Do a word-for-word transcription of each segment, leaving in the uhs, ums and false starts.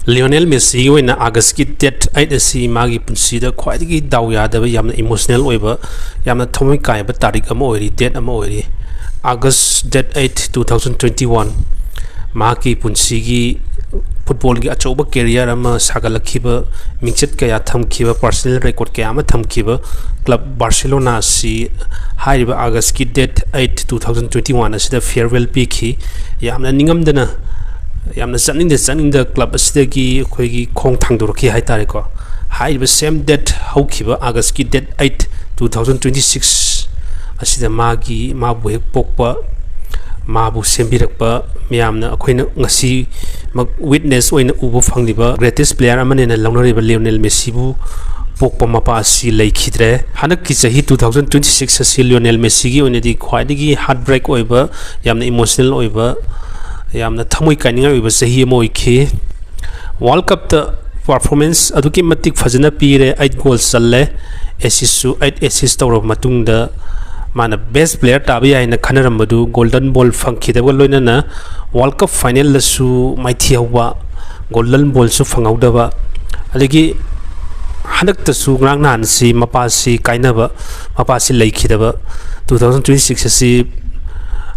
Lionel ꯃꯦꯁꯤꯒꯤ ꯑꯣꯏꯅ ꯑꯥꯒꯁꯀꯤ date eight ꯑꯁꯤ ꯃꯥꯒꯤ ꯄꯨꯟꯁꯤꯗ ꯈ꯭ꯋꯥꯏꯗꯒꯤ ꯗꯥꯎ ꯌꯥꯗꯕ, ꯌꯥꯝꯅ ꯏꯃꯣꯁꯅꯦꯜ ꯑꯣꯏꯕ, ꯌꯥꯝꯅ ꯊꯃꯣꯏ ꯀꯥꯏꯕ ꯇꯥꯔꯤꯛ ꯑꯃ ꯑꯣꯏꯔꯤ, ꯗꯦꯠ ꯑꯃ ꯑꯣꯏꯔꯤ꯫ August date eight, two thousand twenty one, ꯃꯍꯥꯛꯀꯤ ꯄꯨꯟꯁꯤꯒꯤ ꯐꯨꯠꯕꯣꯜꯒꯤ ꯑꯆꯧꯕ ꯀꯦꯔꯤꯌꯔ ꯑꯃ ꯁꯥꯒꯠꯂꯛꯈꯤꯕ, ꯃꯤꯡꯆꯠ ꯀꯌꯥ ꯊꯝꯈꯤꯕ, ꯄꯥꯔꯁꯣꯅꯦꯜ ꯔꯦꯀꯣꯔꯗ ꯀꯌꯥ ꯑꯃ ꯊꯝꯈꯤꯕ ꯀ꯭ꯂꯕ ꯕꯥꯔꯁꯦꯂꯣꯅꯥ ꯑꯁꯤ ꯍꯥꯏꯔꯤꯕ ꯑꯥꯒꯁꯀꯤ date eight, two thousand twenty one ꯑꯁꯤꯗ ꯐꯤꯌꯔꯋꯦꯜ ꯄꯤꯈꯤ꯫ ꯌꯥꯝꯅ ꯅꯤꯡꯉꯝꯗꯅ, ꯌꯥꯝꯅ ꯆꯠꯅꯤꯡꯗ ꯆꯠꯅꯤꯡꯗ ꯀ꯭ꯂꯕ ꯑꯁꯤꯗꯒꯤ ꯑꯩꯈꯣꯏꯒꯤ ꯈꯣꯡ ꯊꯥꯡꯗꯣꯔꯛꯈꯤ ꯍꯥꯏ ꯇꯥꯔꯦꯀꯣ꯫ ꯍꯥꯏꯔꯤꯕ ꯁꯦꯝ ꯗꯦꯠ, ꯍꯧꯈꯤꯕ ꯑꯥꯒꯁꯀꯤ date eight, two thousand twenty six ꯑꯁꯤꯗ ꯃꯥꯒꯤ, ꯃꯥꯕꯨ ꯍꯦꯛ ꯄꯣꯛꯄ, ꯃꯥꯕꯨ ꯁꯦꯝꯕꯤꯔꯛꯄ ꯃꯌꯥꯝꯅ, ꯑꯩꯈꯣꯏꯅ ꯉꯁꯤꯃꯛ ꯋꯤꯠꯅꯦꯁ ꯑꯣꯏꯅ ꯎꯕ ꯐꯪꯂꯤꯕ ꯒ꯭ꯔꯦꯇꯦꯁ ꯄ꯭ꯂꯦꯌꯔ ꯑꯃꯅꯦꯅ ꯂꯧꯅꯔꯤꯕ ꯂꯤꯑꯣꯅꯦꯜ ꯃꯦꯁꯤꯕꯨ ꯄꯣꯛꯄ ꯃꯄꯥ ꯑꯁꯤ ꯂꯩꯈꯤꯗ꯭ꯔꯦ꯫ ꯍꯟꯗꯛꯀꯤ ꯆꯍꯤ ꯇꯨ ꯊꯥꯎꯖꯟ ꯇ꯭ꯋꯦꯟꯇꯤ ꯁꯤꯛꯁ ꯑꯁꯤ ꯂꯤꯑꯣꯅꯦꯜ ꯃꯦꯁꯤꯒꯤ ꯑꯣꯏꯅꯗꯤ ꯈ꯭ꯋꯥꯏꯗꯒꯤ ꯍꯥꯔꯠ ꯕ꯭ꯔꯦꯛ ꯑꯣꯏꯕ, ꯌꯥꯝꯅ ꯏꯃꯣꯁꯅꯦꯜ ꯑꯣꯏꯕ, ꯌꯥꯝꯅ ꯊꯃꯣꯏ ꯀꯥꯏꯅꯤꯡꯉꯥꯏ ꯑꯣꯏꯕ ꯆꯍꯤ ꯑꯃ ꯑꯣꯏꯈꯤ꯫ ꯋꯥꯔꯜ ꯀꯞꯇ ꯄꯔꯐꯣꯔꯃꯦꯟꯁ ꯑꯗꯨꯛꯀꯤ ꯃꯇꯤꯛ ꯐꯖꯅ ꯄꯤꯔꯦ, ꯑꯩꯠ ꯒꯣꯜ ꯆꯜꯂꯦ, ꯑꯦꯁꯤꯁꯁꯨ ꯑꯩꯠ ꯑꯦꯁꯤꯁ ꯇꯧꯔꯕ ꯃꯇꯨꯡꯗ ꯃꯥꯅ ꯕꯦꯁ ꯄ꯭ꯂꯦꯌꯔ ꯇꯥꯕ ꯌꯥꯏꯅ ꯈꯟꯅꯔꯝꯕꯗꯨ ꯒꯣꯜꯗꯟ ꯕꯣꯜ ꯐꯪꯈꯤꯗꯕꯒ ꯂꯣꯏꯅꯅ ꯋꯥꯔꯜ ꯀꯞ ꯐꯥꯏꯅꯦꯜꯗꯁꯨ ꯃꯥꯏꯊꯤꯍꯧꯕ, ꯒꯣꯜꯗꯟ ꯕꯣꯜꯁꯨ ꯐꯪꯍꯧꯗꯕ, ꯑꯗꯒꯤ ꯍꯟꯗꯛꯇꯁꯨ ꯉꯔꯥꯡ ꯅꯍꯥꯟꯁꯤ ꯃꯄꯥꯁꯤ ꯀꯥꯏꯅꯕ, ꯃꯄꯥꯁꯤ ꯂꯩꯈꯤꯗꯕ, ꯇꯨ ꯊꯥꯎꯖꯟ ꯇ꯭ꯋꯦꯟꯇꯤ ꯁꯤꯛꯁ ꯑꯁꯤ,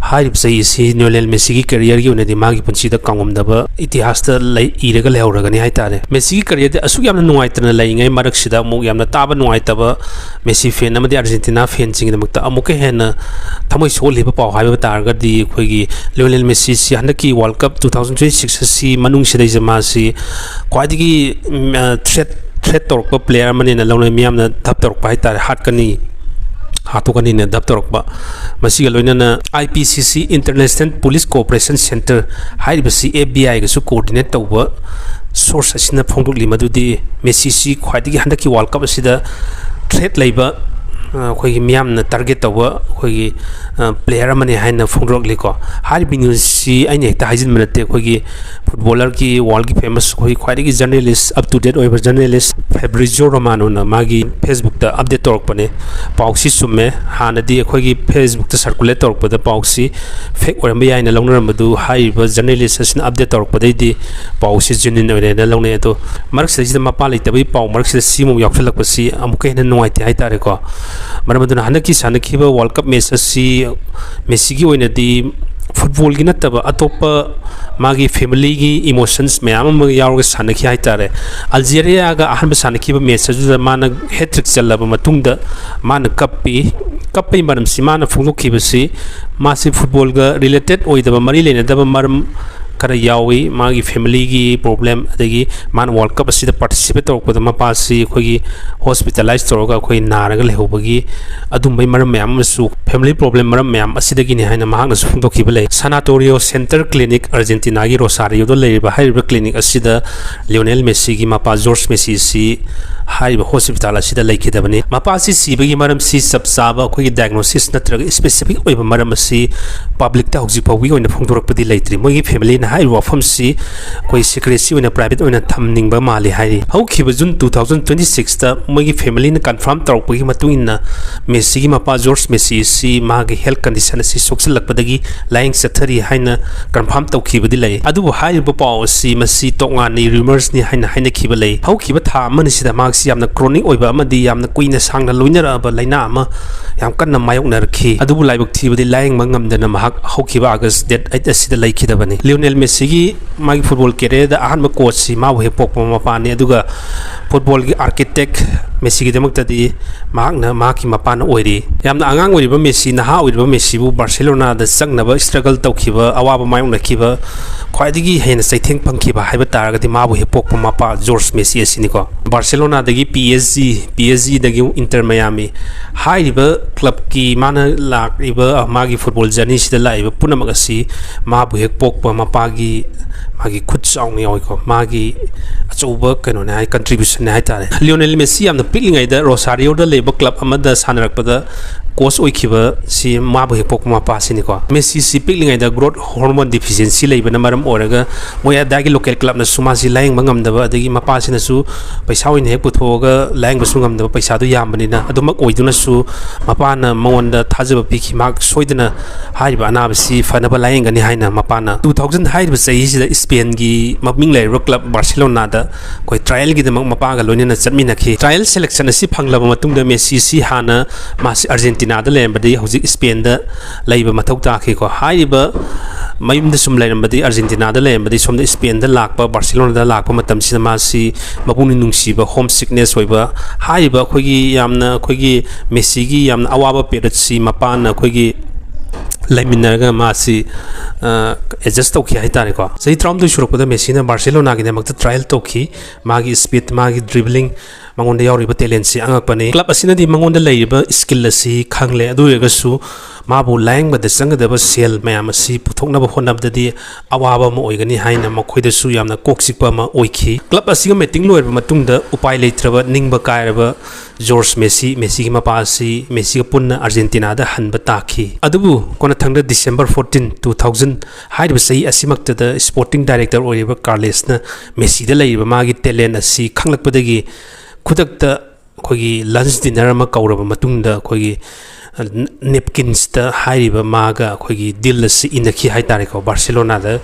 ꯍꯥꯏꯔꯤꯕ ꯆꯍꯤ ꯑꯁꯤ ꯂꯤꯑꯣꯅꯦꯜ ꯃꯦꯁꯤꯒꯤ ꯀꯦꯔꯤꯌꯔꯒꯤ ꯑꯣꯏꯅꯗꯤ ꯃꯥꯒꯤ ꯄꯨꯟꯁꯤꯗ ꯀꯥꯎꯉꯝꯗꯕ ꯏꯇꯤꯍꯥꯁꯇ ꯂꯩ, ꯏꯔꯒ ꯂꯩꯍꯧꯔꯒꯅꯤ ꯍꯥꯏꯇꯥꯔꯦ꯫ ꯃꯦꯁꯤꯒꯤ ꯀꯦꯔꯤꯌꯔꯗꯤ ꯑꯁꯨꯛ ꯌꯥꯝꯅ ꯅꯨꯡꯉꯥꯏꯇꯅ ꯂꯩꯔꯤꯉꯩ ꯃꯔꯛꯁꯤꯗ ꯑꯃꯨꯛ ꯌꯥꯝꯅ ꯇꯥꯕ ꯅꯨꯡꯉꯥꯏꯇꯕ, ꯃꯦꯁꯤ ꯐꯦꯟ ꯑꯃꯗꯤ ꯑꯥꯔꯖꯦꯟꯇꯤꯅꯥ ꯐꯦꯟꯁꯤꯡꯒꯤꯗꯃꯛꯇ ꯑꯃꯨꯛꯀ ꯍꯦꯟꯅ ꯊꯃꯣꯏ ꯁꯣꯛꯍꯜꯂꯤꯕ ꯄꯥꯎ ꯍꯥꯏꯕ ꯇꯥꯔꯒꯗꯤ, ꯑꯩꯈꯣꯏꯒꯤ ꯂꯤꯑꯣꯅꯦꯜ ꯃꯦꯁꯤꯁꯤ ꯍꯟꯗꯛꯀꯤ world cup two thousand twenty six ꯑꯁꯤ ꯃꯅꯨꯡꯁꯤꯗꯩꯁꯤꯗ ꯃꯥꯁꯤ ꯈ꯭ꯋꯥꯏꯗꯒꯤ, ꯎꯝ, ꯑ, ꯊ꯭ꯔꯦꯠ, ꯊ꯭ꯔꯦꯠ ꯇꯧꯔꯛꯄ ꯄ꯭ꯂꯦꯌꯔ ꯑꯃꯅꯦꯅ ꯂꯧꯅꯩ꯫ ꯃꯤꯌꯥꯝꯅ ꯙꯞ ꯇꯧꯔꯛꯄ ꯍꯥꯏꯇꯥꯔꯦ, ꯍꯥꯠꯀꯅꯤ, ꯍꯥꯠꯇꯣꯛꯀꯅꯤꯅ ꯙꯞ ꯇꯧꯔꯛꯄ꯫ ꯃꯁꯤꯒ ꯂꯣꯏꯅꯅ ꯑꯥꯏ ꯄꯤ ꯁꯤ ꯁꯤ, ꯏꯟꯇꯔꯅꯦꯁꯅꯦꯜ ꯄꯨꯂꯤꯁ ꯀꯣꯑꯣꯄꯔꯦꯁꯟ ꯁꯦꯟꯇꯔ ꯍꯥꯏꯔꯤꯕꯁꯤ, ꯑꯦꯐ ꯕꯤ ꯑꯥꯏꯒꯁꯨ ꯀꯣꯑꯣꯔꯗꯤꯅꯦꯠ ꯇꯧꯕ ꯁꯣꯔꯁ ꯑꯁꯤꯅ ꯐꯣꯡꯗꯣꯛꯂꯤ ꯃꯗꯨꯗꯤ ꯃꯦꯁꯤꯁꯤ ꯈ꯭ꯋꯥꯏꯗꯒꯤ ꯍꯟꯗꯛꯀꯤ ꯋꯥꯔꯜ ꯀꯞ ꯑꯁꯤꯗ ꯊ꯭ꯔꯦꯠ ꯂꯩꯕ ꯑꯩꯈꯣꯏꯒꯤ ꯃꯤꯌꯥꯝꯅ target ꯇꯧꯕ ꯑꯩꯈꯣꯏꯒꯤ player ꯑꯃꯅꯤ ꯍꯥꯏꯅ ꯐꯣꯡꯗꯣꯔꯛꯂꯤꯀꯣ꯫ ꯍꯥꯏꯔꯤꯕ newsꯁꯤ ꯑꯩꯅ ꯍꯦꯛꯇ ꯍꯥꯏꯖꯤꯟꯕ ꯅꯠꯇꯦ, ꯑꯩꯈꯣꯏꯒꯤ footballerꯒꯤ worldꯒꯤ famous ꯑꯩꯈꯣꯏ ꯈ꯭ꯋꯥꯏꯗꯒꯤ journalist, up to date ꯑꯣꯏꯕ journalist Fabrizio Romanoꯅ ꯃꯥꯒꯤ Facebookꯇ update ꯇꯧꯔꯛꯄꯅꯦ꯫ ꯄꯥꯎꯁꯤ ꯆꯨꯝꯃꯦ꯫ ꯍꯥꯟꯅꯗꯤ ꯑꯩꯈꯣꯏꯒꯤ Facebookꯇ circulate ꯇꯧꯔꯛꯄꯗ ꯄꯥꯎꯁꯤ fake ꯑꯣꯏꯔꯝꯕ ꯌꯥꯏꯅ ꯂꯧꯅꯔꯝꯕꯗꯨ ꯍꯥꯏꯔꯤꯕ journalist ꯑꯁꯤꯅ update ꯇꯧꯔꯛꯄꯗꯩꯗꯤ ꯄꯥꯎꯁꯤ genuine ꯑꯣꯏꯔꯦꯅ ꯂꯧꯅꯩ꯫ ꯑꯗꯣ ꯃꯔꯛꯁꯤꯗꯩꯁꯤꯗ ꯃꯄꯥ ꯂꯩꯇꯕꯒꯤ ꯄꯥꯎ ꯃꯔꯛꯁꯤꯗ ꯁꯤꯃꯨꯛ ꯌꯥꯎꯁꯜꯂꯛꯄꯁꯤ ꯑꯃꯨꯛꯀ ꯍꯦꯟꯅ ꯅꯨꯡꯉꯥꯏꯇꯦ ꯍꯥꯏꯇꯥꯔꯦꯀꯣ꯫ ꯃꯔꯝ ꯑꯗꯨꯅ ꯍꯟꯗꯛꯀꯤ ꯁꯥꯟꯅꯈꯤꯕ World Cup match ꯑꯁꯤ ꯃꯦꯁꯤꯒꯤ ꯑꯣꯏꯅꯗꯤ footballꯒꯤ ꯅꯠꯇꯕ ꯑꯇꯣꯞꯄ ꯃꯥꯒꯤ familyꯒꯤ emotions ꯃꯌꯥꯝ ꯑꯃ ꯌꯥꯎꯔꯒ ꯁꯥꯟꯅꯈꯤ ꯍꯥꯏꯇꯥꯔꯦ꯫ Algeriaꯒ ꯑꯍꯥꯟꯕ ꯁꯥꯟꯅꯈꯤꯕ match ꯑꯗꯨꯗ ꯃꯥꯅ hat-trick ꯆꯜꯂꯕ ꯃꯇꯨꯡꯗ ꯃꯥꯅ ꯀꯞꯄꯤ꯫ ꯀꯞꯄꯒꯤ ꯃꯔꯝꯁꯤ ꯃꯥꯅ ꯐꯣꯡꯗꯣꯛꯈꯤꯕꯁꯤ ꯃꯥꯁꯤ footballꯒ related ꯑꯣꯏꯗꯕ, ꯃꯔꯤ ꯂꯩꯅꯗꯕ ꯃꯔꯝ ꯈꯔ ꯌꯥꯎꯏ꯫ ꯃꯥꯒꯤ familyꯒꯤ problem, ꯑꯗꯒꯤ ꯃꯥꯅ World Cup ꯑꯁꯤꯗ participate ꯇꯧꯔꯛꯄꯗ ꯃꯄꯥꯁꯤ ꯑꯩꯈꯣꯏꯒꯤ hospitalize ꯇꯧꯔꯒ ꯑꯩꯈꯣꯏ ꯅꯥꯔꯒ ꯂꯩꯍꯧꯕꯒꯤ ꯑꯗꯨꯝꯕꯒꯤ ꯃꯔꯝ ꯃꯌꯥꯝ ꯑꯃꯁꯨ, family problem ꯃꯔꯝ ꯃꯌꯥꯝ ꯑꯁꯤꯗꯒꯤꯅꯤ ꯍꯥꯏꯅ ꯃꯍꯥꯛꯅꯁꯨ ꯐꯣꯡꯗꯣꯛꯈꯤꯕ ꯂꯩ꯫ Sanatorial Center Clinic, Argentinaꯒꯤ Rosarioꯗ ꯂꯩꯔꯤꯕ ꯍꯥꯏꯔꯤꯕ clinic ꯑꯁꯤꯗ Lionel Messiꯒꯤ ꯃꯄꯥ George Messi ꯑꯁꯤ ꯍꯥꯏꯔꯤꯕ hospital ꯑꯁꯤꯗ ꯂꯩꯈꯤꯗꯕꯅꯤ꯫ ꯃꯄꯥ ꯑꯁꯤ ꯁꯤꯕꯒꯤ ꯃꯔꯝꯁꯤ ꯆꯞ ꯆꯥꯕ ꯑꯩꯈꯣꯏꯒꯤ diagnosis ꯅꯠꯇ꯭ꯔꯒ specific ꯑꯣꯏꯕ ꯃꯔꯝ ꯑꯁꯤ publicꯇ ꯍꯧꯖꯤꯛ ꯐꯥꯎꯕꯒꯤ ꯑꯣꯏꯅ ꯐꯣꯡꯗꯣꯔꯛꯄꯗꯤ ꯂꯩꯇ꯭ꯔꯤ꯫ ꯃꯣꯏꯒꯤ familyꯅ ꯍꯥꯏꯔꯤꯕ ꯋꯥꯐꯝꯁꯤ ꯑꯩꯈꯣꯏ secrecy ꯑꯣꯏꯅ, private ꯑꯣꯏꯅ ꯊꯝꯅꯤꯡꯕ ꯃꯥꯜꯂꯤ ꯍꯥꯏꯔꯤ꯫ ꯍꯧꯈꯤꯕ June two thousand twenty sixꯇ ꯃꯣꯏꯒꯤ familyꯅ confirm ꯇꯧꯔꯛꯄꯒꯤ ꯃꯇꯨꯡ ꯏꯟꯅ Messiꯒꯤ ꯃꯄꯥ George Messi ꯑꯁꯤ ꯃꯥꯒꯤ health condition ꯑꯁꯤ ꯁꯣꯛꯆꯤꯜꯂꯛꯄꯗꯒꯤ ꯂꯥꯏꯌꯦꯡ ꯆꯠꯊꯔꯤ ꯍꯥꯏꯅ confirm ꯇꯧꯈꯤꯕꯗꯤ ꯂꯩ꯫ ꯑꯗꯨꯕꯨ ꯍꯥꯏꯔꯤꯕ ꯄꯥꯎ ꯑꯁꯤ ꯃꯁꯤ ꯇꯣꯉꯥꯟꯅ rumorsꯅꯤ ꯍꯥꯏꯅ ꯍꯥꯏꯅꯈꯤꯕ ꯂꯩ꯫ ꯍꯧꯈꯤꯕ ꯊꯥ ꯑꯃꯅꯤꯁꯤꯗ ꯃꯍꯥꯛꯁꯤ ꯌꯥꯝꯅ chronic ꯑꯣꯏꯕ ꯑꯃꯗꯤ ꯌꯥꯝꯅ ꯀꯨꯏꯅ ꯁꯥꯡꯅ ꯂꯣꯏꯅꯔꯛꯑꯕ ꯂꯥꯏꯅꯥ ꯑꯃ ꯌꯥꯝ ꯀꯟꯅ ꯃꯥꯌꯣꯛꯅꯔꯛꯈꯤ꯫ ꯑꯗꯨꯕꯨ ꯂꯥꯏꯕꯛ ꯊꯤꯕꯗꯤ ꯂꯥꯏꯌꯦꯡꯕ ꯉꯝꯗꯅ ꯃꯍꯥꯛ ꯍꯧꯈꯤꯕ August date eight ꯑꯁꯤꯗ ꯂꯩꯈꯤꯗꯕꯅꯤ꯫ Lionel Messiꯒꯤ ꯃꯥꯒꯤ football careerꯗ ꯑꯍꯥꯟꯕ coachꯁꯤ ꯃꯥꯕꯨ ꯍꯦꯛ ꯄꯣꯛꯄ ꯃꯄꯥꯅꯤ, ꯑꯗꯨꯒ footballꯒꯤ architect Messiꯒꯤꯗꯃꯛꯇꯗꯤ ꯃꯍꯥꯛꯅ ꯃꯍꯥꯛꯀꯤ ꯃꯄꯥꯅ ꯑꯣꯏꯔꯤ꯫ ꯌꯥꯝꯅ ꯑꯉꯥꯡ ꯑꯣꯏꯔꯤꯕ Messi, ꯅꯍꯥ ꯑꯣꯏꯔꯤꯕ Messiꯕꯨ Barcelonaꯗ ꯆꯪꯅꯕ struggle ꯇꯧꯈꯤꯕ, ꯑꯋꯥꯕ ꯃꯥꯌꯣꯛꯅꯈꯤꯕ, ꯈ꯭ꯋꯥꯏꯗꯒꯤ ꯍꯦꯟꯅ ꯆꯩꯊꯦꯡ ꯐꯪꯈꯤꯕ ꯍꯥꯏꯕ ꯇꯥꯔꯒꯗꯤ ꯃꯥꯕꯨ ꯍꯦꯛ ꯄꯣꯛꯄ ꯃꯄꯥ George Messi ꯑꯁꯤꯅꯤꯀꯣ꯫ Barcelonaꯗꯒꯤ P S G, P S Gꯗꯒꯤ Inter Miami, ꯍꯥꯏꯔꯤꯕ clubꯀꯤ ꯃꯥꯅ ꯂꯥꯛꯂꯤꯕ, ꯃꯥꯒꯤ football journeyꯁꯤꯗ ꯂꯥꯛꯏꯕ ꯄꯨꯝꯅꯃꯛ ꯑꯁꯤ ꯃꯥꯕꯨ ꯍꯦꯛ ꯄꯣꯛꯄ ꯃꯄꯥꯒꯤ ꯃꯥꯒꯤ ꯈꯨꯠ ꯆꯥꯎꯅ ꯌꯥꯎꯏꯀꯣ꯫ ꯃꯥꯒꯤ ꯑꯆꯧꯕ ꯀꯩꯅꯣꯅꯦ ꯍꯥꯏ, contribution ꯅꯦ ꯍꯥꯏꯇꯥꯔꯦ꯫ ꯂꯤꯑꯣꯅꯦꯜ ꯃꯦꯁꯤ ꯌꯥꯝꯅ ꯄꯤꯛꯂꯤꯉꯩꯗ ꯔꯣꯁꯥꯔꯤꯑꯣꯗ ꯂꯩꯕ club ꯑꯃꯗ ꯁꯥꯟꯅꯔꯛꯄꯗ coach ꯑꯣꯏꯈꯤꯕ ꯁꯤ ꯃꯥꯕꯨ ꯍꯦꯛ ꯄꯣꯛꯄ ꯃꯄꯥꯁꯤꯅꯤꯀꯣ꯫ ꯃꯦꯁꯤꯁꯤ ꯄꯤꯛꯂꯤꯉꯩꯗ growth hormone deficiency ꯂꯩꯕꯅ ꯃꯔꯝ ꯑꯣꯏꯔꯒ ꯃꯣꯏ ꯑꯗꯥꯏꯒꯤ local club ꯅꯁꯨ ꯃꯥꯁꯤ ꯂꯥꯌꯦꯡꯕ ꯉꯝꯗꯕ, ꯑꯗꯒꯤ ꯃꯄꯥꯁꯤꯅꯁꯨ ꯄꯩꯁꯥ ꯑꯣꯏꯅ ꯍꯦꯛ ꯄꯨꯊꯣꯛꯑꯒ ꯂꯥꯌꯦꯡꯕꯁꯨ ꯉꯝꯗꯕ, ꯄꯩꯁꯥꯗꯨ ꯌꯥꯝꯕꯅꯤꯅ꯫ ꯑꯗꯨꯃꯛ ꯑꯣꯏꯗꯨꯅꯁꯨ ꯃꯄꯥꯅ ꯃꯉꯣꯟꯗ ꯊꯥꯖꯕ ꯄꯤꯈꯤ, ꯃꯍꯥꯛ ꯁꯣꯏꯗꯅ ꯍꯥꯏꯔꯤꯕ ꯑꯅꯥꯕꯁꯤ ꯐꯅꯕ ꯂꯥꯌꯦꯡꯒꯅꯤ ꯍꯥꯏꯅ꯫ ꯃꯄꯥꯅ two thousand ꯍꯥꯏꯔꯤꯕ ꯆꯍꯤꯁꯤꯗ ꯏꯁꯄꯦꯟꯒꯤ ꯃꯃꯤꯡ ꯂꯩꯔꯕ club ꯕꯥꯔꯁꯦꯂꯣꯅꯥꯗ ꯑꯩꯈꯣꯏ trial ꯒꯤꯗꯃꯛ ꯃꯄꯥꯒ ꯂꯣꯏꯅꯅ ꯆꯠꯃꯤꯟꯅꯈꯤ꯫ Trial selection ꯑꯁꯤ ꯐꯪꯂꯕ ꯃꯇꯨꯡꯗ ꯃꯦꯁꯤꯁꯤ ꯍꯥꯟꯅ ꯃꯥꯁꯤ ꯑꯥꯔꯖꯦꯟꯇꯤꯅꯥꯗ ꯂꯩꯔꯝꯕꯗꯒꯤ ꯍꯧꯖꯤꯛ ꯏꯁꯄꯦꯟꯗ ꯂꯩꯕ ꯃꯊꯧ ꯇꯥꯈꯤꯀꯣ꯫ ꯍꯥꯏꯔꯤꯕ ꯃꯌꯨꯝꯗ ꯁꯨꯝ ꯂꯩꯔꯝꯕꯗꯒꯤ, ꯑꯥꯔꯖꯦꯟꯇꯤꯅꯥꯗ ꯂꯩꯔꯝꯕꯗꯒꯤ ꯁꯣꯝꯗ ꯏꯁꯄꯦꯟꯗ ꯂꯥꯛꯄ, ꯕꯥꯔꯁꯦꯂꯣꯅꯥꯗ ꯂꯥꯛꯄ ꯃꯇꯝꯁꯤꯗ ꯃꯥꯁꯤ ꯃꯄꯨꯛꯅꯤꯡ ꯅꯨꯡꯁꯤꯕ, home sickness ꯑꯣꯏꯕ, ꯍꯥꯏꯔꯤꯕ ꯑꯩꯈꯣꯏꯒꯤ ꯌꯥꯝꯅ ꯑꯩꯈꯣꯏꯒꯤ ꯃꯦꯁꯤꯒꯤ ꯌꯥꯝꯅ ꯑꯋꯥꯕ period ꯁꯤ ꯃꯄꯥꯅ ꯑꯩꯈꯣꯏꯒꯤ ꯂꯩꯃꯤꯟꯅꯔꯒ ꯃꯥꯁꯤ adjust ꯇꯧꯈꯤ ꯍꯥꯏꯇꯥꯔꯦꯀꯣ꯫ ꯆꯍꯤ ꯇꯔꯥꯍꯨꯝꯗꯣꯏ ꯁꯨꯔꯛꯄꯗ ꯃꯦꯁꯤꯅ ꯕꯥꯔꯁꯦꯂꯣꯅꯥꯒꯤꯗꯃꯛꯇ trial ꯇꯧꯈꯤ꯫ ꯃꯥꯒꯤ speed, ꯃꯥꯒꯤ dribbling, ꯃꯉꯣꯟꯗ ꯌꯥꯎꯔꯤꯕ talent ꯁꯤ ꯑꯉꯛꯄꯅꯤ꯫ Club ꯑꯁꯤꯅꯗꯤ ꯃꯉꯣꯟꯗ ꯂꯩꯔꯤꯕ skill ꯑꯁꯤ ꯈꯪꯂꯦ, ꯑꯗꯨ ꯑꯣꯏꯔꯒꯁꯨ ꯃꯥꯕꯨ ꯂꯥꯌꯦꯡꯕꯗ ꯆꯪꯒꯗꯕ ꯁꯦꯜ ꯃꯌꯥꯝ ꯑꯁꯤ ꯄꯨꯊꯣꯛꯅꯕ ꯍꯣꯠꯅꯕꯗꯗꯤ ꯑꯋꯥꯕ ꯑꯃ ꯑꯣꯏꯒꯅꯤ ꯍꯥꯏꯅ ꯃꯈꯣꯏꯗꯁꯨ ꯌꯥꯝꯅ ꯀꯣꯛ ꯆꯤꯛꯄ ꯑꯃ ꯑꯣꯏꯈꯤ꯫ Club ꯑꯁꯤꯒ meeting ꯂꯣꯏꯔꯕ ꯃꯇꯨꯡꯗ ꯎꯄꯥꯏ ꯂꯩꯇ꯭ꯔꯕ, ꯅꯤꯡꯕ ꯀꯥꯏꯔꯕ ꯖꯣꯔꯖ ꯃꯦꯁꯤ, ꯃꯦꯁꯤꯒꯤ ꯃꯄꯥ ꯑꯁꯤ ꯃꯦꯁꯤꯒ ꯄꯨꯟꯅ ꯑꯥꯔꯖꯦꯟꯇꯤꯅꯥꯗ ꯍꯟꯕ ꯇꯥꯈꯤ꯫ ꯑꯗꯨꯕꯨ ꯀꯣꯟꯅꯊꯪꯗ December fourteen, two thousand ꯍꯥꯏꯔꯤꯕ ꯆꯍꯤ ꯑꯁꯤꯃꯛꯇꯗ sporting director ꯑꯣꯏꯔꯤꯕ ꯀꯥꯔꯂꯦꯁꯅ ꯃꯦꯁꯤꯗ ꯂꯩꯔꯤꯕ ꯃꯥꯒꯤ talent ꯑꯁꯤ ꯈꯪꯂꯛꯄꯗꯒꯤ ꯈꯨꯗꯛꯇ ꯑꯩꯈꯣꯏꯒꯤ lunch dinner ꯑꯃ ꯀꯧꯔꯕ ꯃꯇꯨꯡꯗ ꯑꯩꯈꯣꯏꯒꯤ napkins ꯇ ꯍꯥꯏꯔꯤꯕ ꯃꯥꯒ ꯑꯩꯈꯣꯏꯒꯤ deal ꯑꯁꯤ ꯏꯟꯅꯈꯤ ꯍꯥꯏꯇꯥꯔꯦꯀꯣ, ꯕꯥꯔꯁꯦꯂꯣꯅꯥꯗ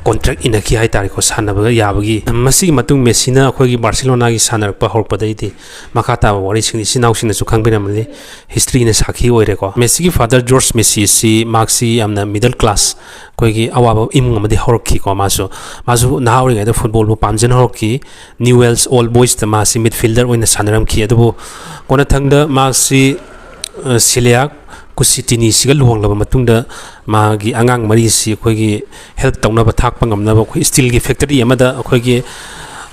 contract ꯏꯟꯅꯈꯤ ꯍꯥꯏꯇꯥꯔꯦꯀꯣ, ꯁꯥꯟꯅꯕ ꯌꯥꯕꯒꯤ꯫ ꯃꯁꯤꯒꯤ ꯃꯇꯨꯡ ꯃꯦꯁꯤꯅ ꯑꯩꯈꯣꯏꯒꯤ ꯕꯥꯔꯁꯦꯂꯣꯅꯥꯒꯤ ꯁꯥꯟꯅꯔꯛꯄ ꯍꯧꯔꯛꯄꯗꯩꯗꯤ ꯃꯈꯥ ꯇꯥꯕ ꯋꯥꯔꯤꯁꯤꯡ ꯏꯆꯤꯟ ꯏꯅꯥꯎꯁꯤꯡꯅꯁꯨ ꯈꯪꯕꯤꯔꯝꯃꯅꯤ, history ꯅ ꯁꯥꯈꯤ ꯑꯣꯏꯔꯦꯀꯣ꯫ ꯃꯦꯁꯤꯒꯤ father ꯖꯣꯔꯖ ꯃꯦꯁꯤ ꯑꯁꯤ ꯃꯍꯥꯛꯁꯤ ꯌꯥꯝꯅ middle class, ꯑꯩꯈꯣꯏꯒꯤ ꯑꯋꯥꯕ ꯏꯃꯨꯡ ꯑꯃꯗꯤ ꯍꯧꯔꯛꯈꯤꯀꯣ꯫ ꯃꯥꯁꯨ, ꯃꯥꯁꯨ ꯅꯍꯥ ꯑꯣꯏꯔꯤꯉꯩꯗ football ꯕꯨ ꯄꯥꯝꯖꯅ ꯍꯧꯔꯛꯈꯤ꯫ Newell's Old Boys ꯇ ꯃꯥꯁꯤ midfielder ꯑꯣꯏꯅ ꯁꯥꯟꯅꯔꯝꯈꯤ꯫ ꯑꯗꯨꯕꯨ ꯀꯣꯟꯅꯊꯪꯗ ꯃꯍꯥꯛꯁꯤ, ꯑ, celiac ꯀꯨꯁꯤꯇꯤꯅꯤꯁꯤꯒ ꯂꯨꯍꯣꯡꯂꯕ ꯃꯇꯨꯡꯗ ꯃꯥꯒꯤ ꯑꯉꯥꯡ ꯃꯔꯤꯁꯤ ꯑꯩꯈꯣꯏꯒꯤ help ꯇꯧꯅꯕ, ꯊꯥꯛꯄ ꯉꯝꯅꯕ ꯑꯩꯈꯣꯏ steel ꯒꯤ factory ꯑꯃꯗ ꯑꯩꯈꯣꯏꯒꯤ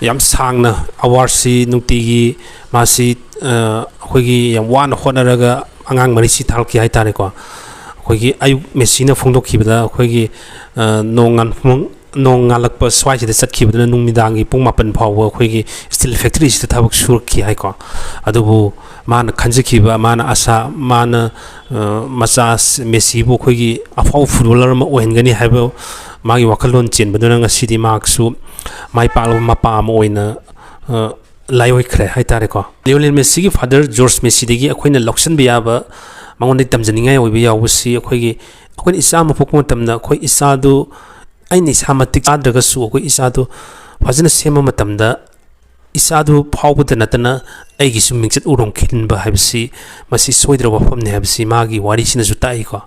ꯌꯥꯝ ꯁꯥꯡꯅ hours ꯁꯤ ꯅꯨꯡꯇꯤꯒꯤ ꯃꯥꯁꯤ, ꯑ, ꯑꯩꯈꯣꯏꯒꯤ ꯌꯥꯝ ꯋꯥꯅ ꯍꯣꯠꯅꯔꯒ ꯑꯉꯥꯡ ꯃꯔꯤꯁꯤ ꯊꯥꯛꯂꯛꯈꯤ ꯍꯥꯏꯇꯥꯔꯦꯀꯣ꯫ ꯑꯩꯈꯣꯏꯒꯤ ꯑꯌꯨꯛ ꯃꯦꯁꯤꯅ ꯐꯣꯡꯗꯣꯛꯈꯤꯕꯗ ꯑꯩꯈꯣꯏꯒꯤ, ꯑ, ꯅꯣꯡꯉꯥꯟ-, ꯅꯣꯡꯉꯥꯜꯂꯛꯄ ꯁ꯭ꯋꯥꯏꯁꯤꯗ ꯆꯠꯈꯤꯕꯗꯨꯅ ꯅꯨꯃꯤꯗꯥꯡꯒꯤ ꯄꯨꯡ ꯃꯥꯄꯟ ꯐꯥꯎꯕ ꯑꯩꯈꯣꯏꯒꯤ steel factoryꯁꯤꯗ ꯊꯕꯛ ꯁꯨꯔꯛꯈꯤ ꯍꯥꯏꯀꯣ꯫ ꯑꯗꯨꯕꯨ ꯃꯥꯅ ꯈꯟꯖꯈꯤꯕ, ꯃꯥꯅ ꯑꯁꯥ, ꯃꯥꯅ, ꯑ, ꯃꯆꯥ ꯃꯦꯁꯤꯕꯨ ꯑꯩꯈꯣꯏꯒꯤ ꯑꯐꯥꯎꯕ footballer ꯑꯃ ꯑꯣꯏꯍꯟꯒꯅꯤ ꯍꯥꯏꯕ ꯃꯥꯒꯤ ꯋꯥꯈꯜꯂꯣꯟ ꯆꯦꯟꯕꯗꯨꯅ ꯉꯁꯤꯗꯤ ꯃꯍꯥꯛꯁꯨ ꯃꯥꯏ ꯄꯥꯛꯂꯕ ꯃꯄꯥ ꯑꯃ ꯑꯣꯏꯅ, ꯑ, ꯂꯥꯏꯑꯣꯏꯈ꯭ꯔꯦ ꯍꯥꯏꯇꯥꯔꯦꯀꯣ꯫ ꯂꯤꯑꯣꯅꯦꯜ ꯃꯦꯁꯤꯒꯤ father ꯖꯣꯔꯖ ꯃꯦꯁꯤꯗꯒꯤ ꯑꯩꯈꯣꯏꯅ ꯂꯧꯁꯤꯟꯕ ꯌꯥꯕ, ꯃꯉꯣꯟꯗꯒꯤ ꯇꯝꯖꯅꯤꯡꯉꯥꯏ ꯑꯣꯏꯕ ꯌꯥꯎꯕꯁꯤ, ꯑꯩꯈꯣꯏꯒꯤ, ꯑꯩꯈꯣꯏꯅ ꯏꯆꯥ ꯑꯃ ꯄꯣꯛꯄ ꯃꯇꯝꯗ ꯑꯩꯈꯣꯏ ꯏꯆꯥꯗꯨ ꯑꯩꯅ ꯏꯁꯥ ꯃꯇꯤꯛ ꯆꯥꯗ꯭ꯔꯒꯁꯨ ꯑꯩꯈꯣꯏ ꯏꯆꯥꯗꯨ ꯐꯖꯅ ꯁꯦꯝꯕ ꯃꯇꯝꯗ ꯏꯆꯥꯗꯨ ꯐꯥꯎꯕꯗ ꯅꯠꯇꯅ ꯑꯩꯒꯤꯁꯨ ꯃꯤꯡꯆꯠ ꯎꯔꯣꯡ ꯈꯤꯟꯕ ꯍꯥꯏꯕꯁꯤ ꯃꯁꯤ ꯁꯣꯏꯗ꯭ꯔꯕ ꯋꯥꯐꯝꯅꯤ ꯍꯥꯏꯕꯁꯤ ꯃꯥꯒꯤ ꯋꯥꯔꯤꯁꯤꯅꯁꯨ ꯇꯥꯛꯏꯀꯣ꯫